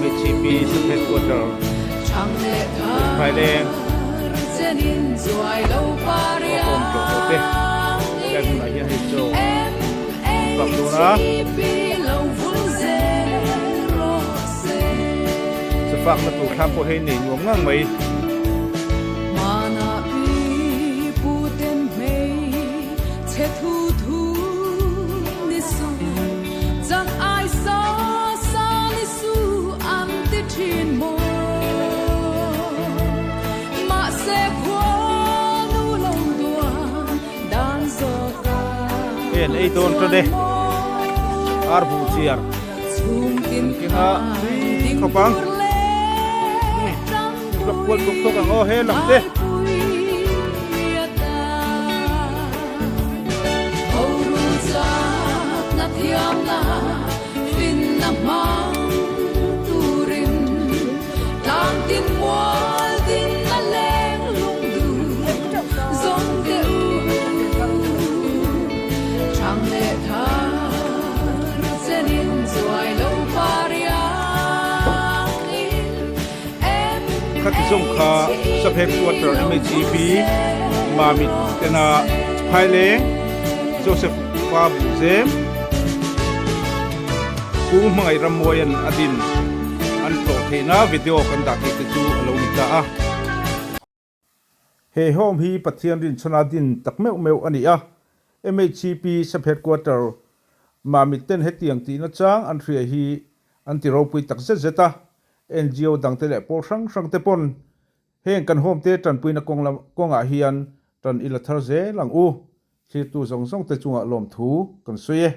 MHCP sub headquarter Phaileng a awm tawh tawh te helai hmunah hian hei chaw an fak dawn a chawfakna tur thlam pawh hei nei nuam ngang mai. Hei an ei dawn tan e ar buh chiar an keng a tui khawp ang blok kual tuk tuk ang aw he lam te. Khati zawng kha sub headquarter MHEP Mamit tena Phaileng Joseph Pa Buhzem Pu Hmangaih Rammawia'n a din an tlawh theihna video kan dah theih te chu a lo ni ta a. He home hi Pathian rinchhana din tak meuh meuh a ni a, MHCP Sub Headquarter Mamit ten hetiang tihna chang an hria hi an ti ropui tak zet zet a, NGO dangte leh pawl hrang hrang te pawn heng kan home te tanpuina kawng lam kawngah hian tan i la thar zel ang u. Thlirtu zawng zawng te chungah lawmthu kan sawi e.